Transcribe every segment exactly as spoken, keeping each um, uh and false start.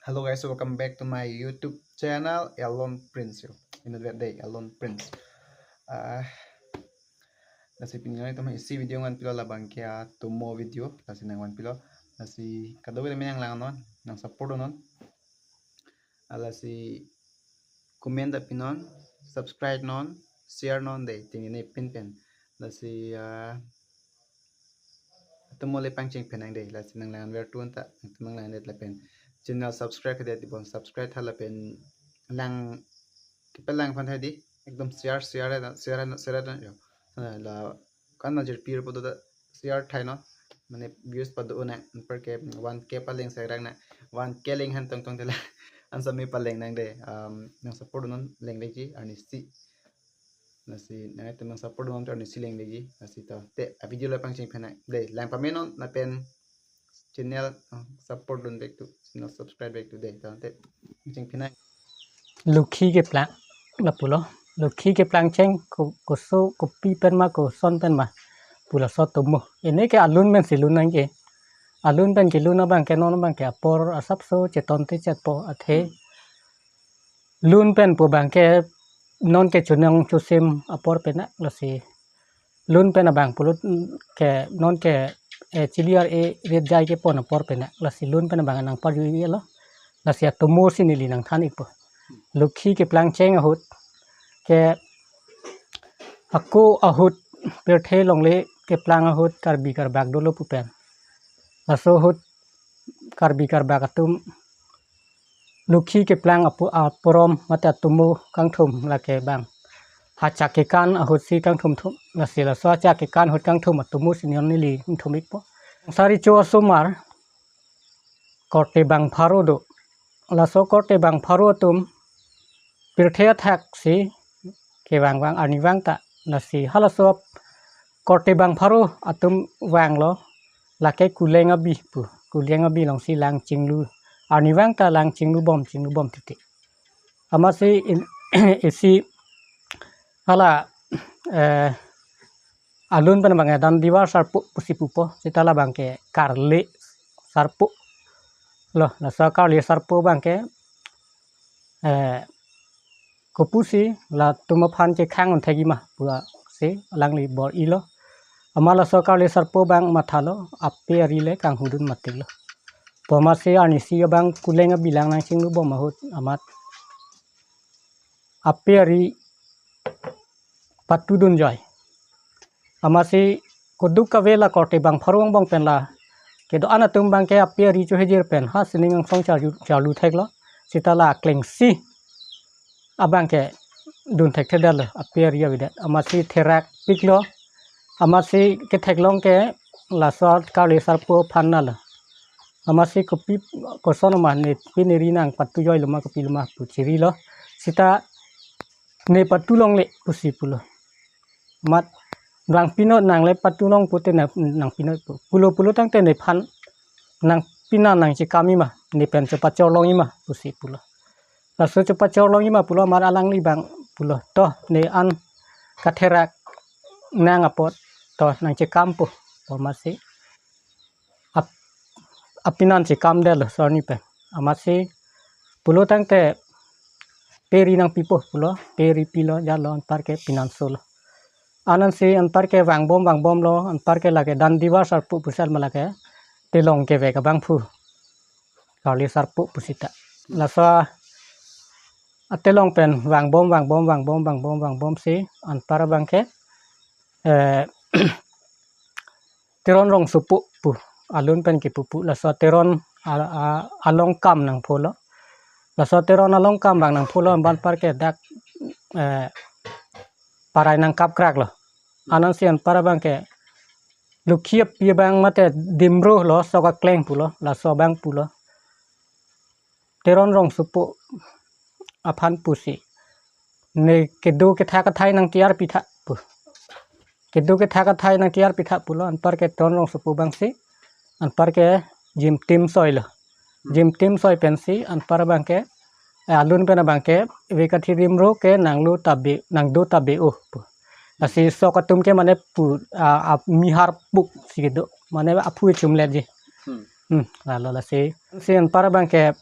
Hello guys, welcome back to my YouTube channel, Elon Prince. Yo, inut vet dei, Elon Prince. Ah, lasi pini nanglitum aphan isi video nangvanpilo, labang ke atomo video, lasi nangvanpilo. Lasi kadokave nanglang non, nang support non. Ah, lasi comment ta pinon, subscribe non, share non dei, tingine pin pen. Lasi, ah, atomo le pangcheng phenang dei, lasi nanglang ver tun ta, nangtum nanglang det lapen channel subscribe det, dibon subscribe tha lapen lang, kepalang aphan tha dei, ekdom share, share, share, share, yo. Ah, la kan majir pir po do ta share thai non, mane views pado nang, anparke one K paleng sai rang nang, one K leng han tong tong tela, ansa me paleng nang dei, um, nang support non leng legi, arnisi. Lasi nanglitum nang support non arnisi leng legi, lasi to. Te, a video le pangcheng phenang dei, lang pamenon lapen channel, uh, support dun back to, channel subscribe back to dei, to te, pangcheng phenang. Lokhi keplang, lapulo. Lokhi keplang cheng ko, koso, kopi pen ma, koson pen ma pu laso atomo. Ini ke alun pen si lun nangji. Alun pen kelun abang ke non abang ke apor asapso cheton te chetpo athe. Lun pen pu abang ke non ke chonong chosim apor pen na, lasi lun pen abang pulo, mm, ke non ke, eh, chili ar-e ret jai kepon apor pen na, lasi lun pen abang nangparju-i lo. Lasi atomo si neli nangthan-ikpo. Lokhi keplang cheng ahut ke, ako ahut pirthe longle keplang ahut Karbi Karbak dolo pu pen. Laso ahut Karbi Karbak atum Lokhi keplang apu-, aporom mate atomo kangthum lake bang hachak kekan ahut si kangthum thum, lasi laso hachak kekan ahut kangthum atomo si non neli nangthum-ikpo. Sari cho asomar korte bang pharo do. Laso korte bang pharo atum pirthe athak si kevang vang, arnivang ta, lasi halaso korte bang pharo atum vanglo, lake Kuleng Abi pu, Kuleng Abi along si lang chinglu, arnivang ta lang chinglu bom, chinglu bom titi. Amatsi in, isi hala, eh, alun pen abang ke Dandivar Sarpo pusi pupo, seta labang ke Karli Sarpo lo, laso Karli Sarpo abang ke, eh, kopusi latum aphan chekhang un thekji ma pu si alangli bor-ilo. Amat laso Karli Sarpo abang mathalo, ape ari le kanghudun matiklo. Pu amatsi arnisi abang Kuleng Abi lang nangchinglu bom ahut amat ape ari patudun joi. Amatsi koduk kave la korte bang pharo angbong pen la kedo-an atum abang ke ape ari chohejir pen ha sining angsong charju, charlu theklo. Seta la akleng si abang ke dun thekthedetlo, ape ari avedet. Amatsi therak piklo. Amatsi ketheklong ke laso Karli Sarpo aphan nalo. Amatsi kopi koson ma ne pi ne ri nangpatu joilo ma kopi lo ma pu chirilo. Seta ne patu longle pusi pulo. Amat nangpi non, nang le patu long pute na, nangpi non pu. Pulo pulo tangte nephan nangpi non nangchekam-i ma, ne pen chepachor long-i ma pusi pulo. Laso chepachor long-i ma pulo amat alangli abang pulo, to ne an katherak nang apot to nangchekampo, pu amatsi ap-, api non chekamdetlo laso arni pen. Amatsi pulo tangte pe ri nangpipo pulo, pe ri pilo, jalo anparke pinanso lo. Anansi anparke vangbom vangbomlo, anparke lake Dandivar Sarpo pusi ma lake telong kevek abangphu Karli Sarpo pusita. Laso atelong pen vangbom vangbom vangbom vangbom vangbom si anpar abang ke, eh, Teron Rongsopo pu alun pen kepu pu, laso Teron a, a, along kam nangpholo. Laso Teron along kam abang nangpholo, anparke dak, eh, parai nangkapkraklo. Anansi anpar abang ke Lokhi api abang mate Dimro lo, sok akleng pulo, laso abang pulo. Teron Rongsopo aphan pusi, ne kedo kethak athai nangtiar pitha pu. Kedo kethak athai nangtiar pitha pulo, anparke Teron Rongsopo abangsi anparke jimtim soilo. Jimtim soi pensi anpar abang ke, eh, alun pen abang ke Vekathi Dimro ke nanglo tabe, nangdo tabe-o pu. Lasi sok atum ke mane pu, ah, ah, mihar puk si kedo, mane aphu chumlet ji. Hmm. Hmm, lalo lasi si anpar abang ke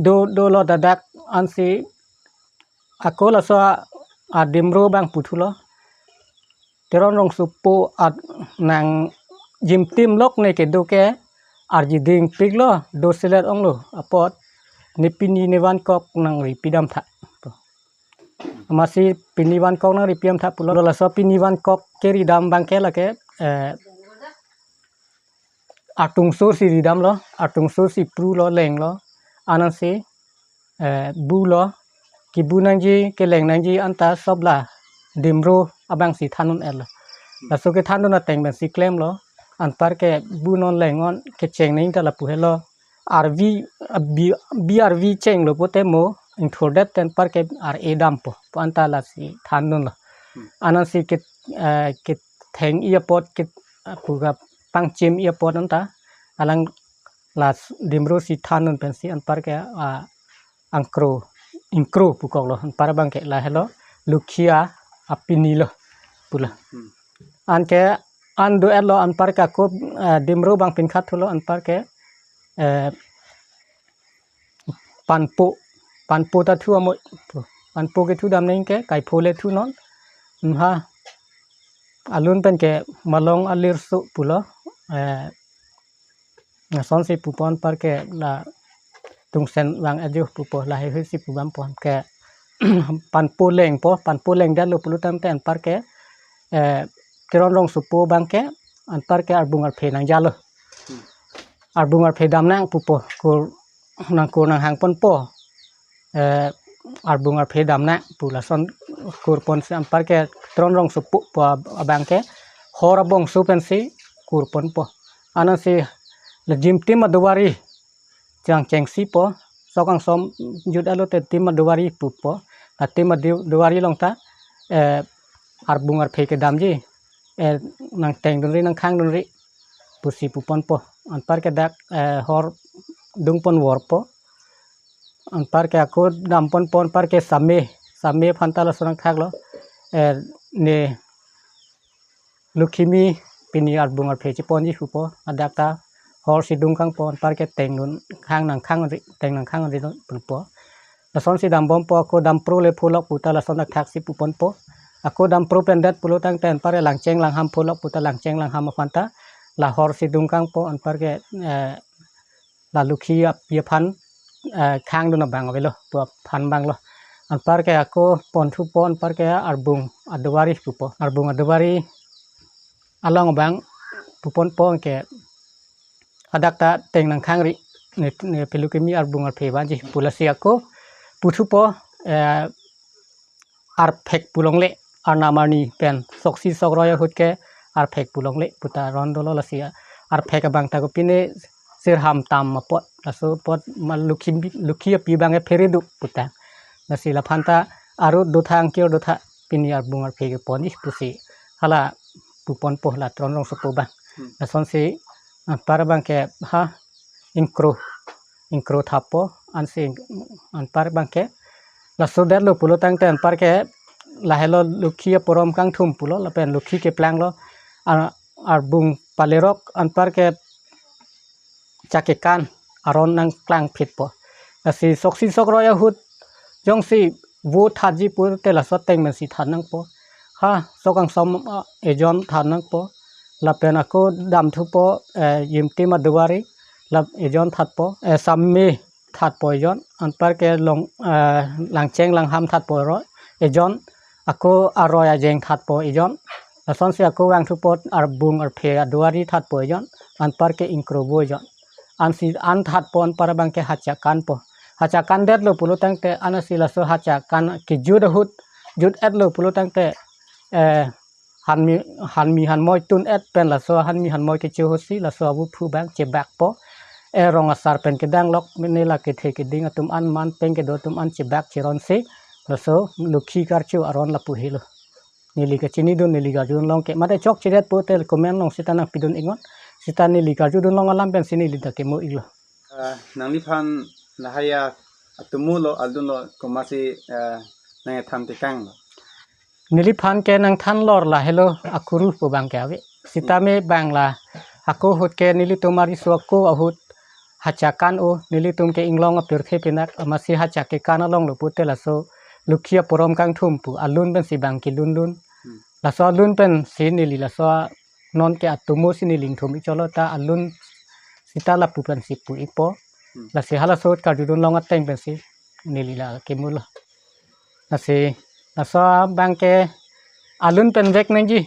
do dolo dadak ansi ako laso a, adimro abang puthulo. Teron Rongsopo at nang jimtim lok ne kedo ke arjiding piklo, do selet onglo apot ne pini ne vankok nangripi damtha. Amatsi pini vankok nangripi damtha pulo. Laso pini vankok keridam abangke lake, eh, artungsur si ridamlo, artungsur si prulo, lenglo, anansi, eh, bulo, kebu nangji, keleng nangji anta sopla dimro abangsi thandun-etlo. Laso kethandun ateng pensi klemlo, anparke bunon, lengon, kecheng nangta lapu helo. Arvi, bi, bi arvi chenglo pote mo ingthurdet ten parke ar-e dampo pu anta lasi thandunlo. Hmm. Anansi ke, eh, ketheng-i apot, ke, eh, puga pangchim-i apot anta alang las dimro si thandun pensi anparke, ah, angkro, ingkro pukoklo, anpar abangke lahelo Lokhi apinilo pulo. Hmm. Anke an do-etlo, anparke ako, eh, dimro abang pinkhat thulo, anparke, eh, panpo, panpo ta thu amo, panpo kethu dam nangke, kaipho le thunon. Mha, alun penke malong alir su pulo, eh, lasonsi pupo, anparke la tungsen vang ajo pupo, laheihui si pu dampo ke panpo lengpo, panpo lengdetlo pulo tangte anparke, eh, Teron Rongsopo abangke anparke arbung arphe nangjalo. Arbung arphe damnang pupo, kur nangkur nanghangponpo. Eh, arbung arphe damnang pu lason kurponsi anparke Teron Rongsopo pu ab-, abangke hor abongso pensi kurponpo. Anansi le jimtim aduari chang chengsipo, sok angsom jut-etlo te tim aduari pupo. La tim adu-, aduari along ta, eh, arbung arphe kedamji, eh, nangtengdunri, nangkhangdunri pusi puponpo. Anparke dak, eh, hor dungpon vorpo. Anparke ako damponpo, anparke same, same aphanta laso nangthaklo. Eh, ne Lokhimi pini arbung arphe chiponji pupo, adak ta hor si dungkangpo, anparke tengdun khang nangkhangri, teng nangkhangri pupo. Lasonsi dambompo, ako dampro le pholok puta lason athak si puponpo. Ako dampro pendet pulo tangte anparke langcheng langham pholok puta langcheng langham aphanta la hor si dungkangpo, anparke, eh, la Lokhi api aphan, eh, khangdun abang avelo, pu aphan abanglo. Anparke ako ponthupo, anparke arbung aduari pupo. Arbung aduari along abang puponpo ke adak ta teng nangkhangri, ne, ne Lokhimi arbung arphe vanji pu, lasi ako puthupo, eh, arphek pu longle, arnam arni pen soksi sokroi ahut ke arphek pu longle puta ron dolo, lasi arphek abang ta kopine sirham tam apot, laso apot ma Lokhi, Lokhi api abangke phereduk puta. Lasi laphanta arut dotha, angkir dotha, pini arbung arphe keponji pusi hala puponpo la Teron Rongsopo abang. Hmm. Lasonsi anpar abangke ha ingkro, ingkro thappo, ansi anpar abangke laso detlo pulo tangte anparke lahelo Lokhi aporom kangthum pulo, lapen Lokhi keplanglo, a-, arbung palerok anparke chak kekan aron nangklangphitpo. Lasi soksi sokroi ahut jongsi vo thatji pulote laso ateng pensi that nangpo. Ha, sok angsom, ah, ejon that nangpo. Lapen ako damthupo, eh, jimtim aduari, lap ejon thatpo, eh, same thatpo ejon, anparke long, eh, langcheng langham thatpo ro ejon, ako aroi ajeng thatpo ejon. Lasonsi ako vangthupo arbung arphe aduari thatpo ejon, anparke ingkro vo ejon. Ansi an thatpo anpar abangke hacha kanpo. Hacha kandetlo pulo tangte ansi laso hacha kan kejut ahut, jut-etlo pulo tangte, eh, hanmi, hanmi hanmoi tun-et pen laso hanmi hanmoi kecho ahutsi laso avuphu abang chebakpo. Eh, rong asar pen kedanglok, mene la kethe keding atum an, man pen kedo atum an chebak cheronsi laso Lokhi karcho aron lapu helo. Neli kachinidun, neli karjudun long ke. Mate chokchedet pulote comment along sita nangpidun iknon. Sita neli karjudun long alam pensi neli ta kemo iklo. Ah, nangliphan lahai atomo lo, aldunlo, komatsi, ah, nangkethan tekanglo? Neliphan ke nangthan lor lahelo, akuru pu abangke ave. Sitame bang la ako ahut ke nelitum ariso ako ahut hacha kan-o, nelitum ke inglong apirthe pinak, amatsi hacha kekan along lo pute laso Lokhi aporom kangthum pu alun pensi bang kelun lun. Hmm. Laso alun pensi neli laso non ke atomo si neli ingthum-ik cholo ta alun sita lapu pensi pu-ikpo. Hmm. Lasi halaso karjudun long ateng pensi neli la kemulo. Lasi laso abang ke alun pen vek nangji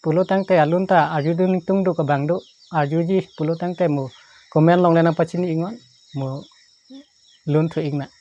pulo tangte alun ta arjudun tungduk abang do, arjuji pulo tangte mo comment along le nangpachini-iknon, mo lun thu-iknang.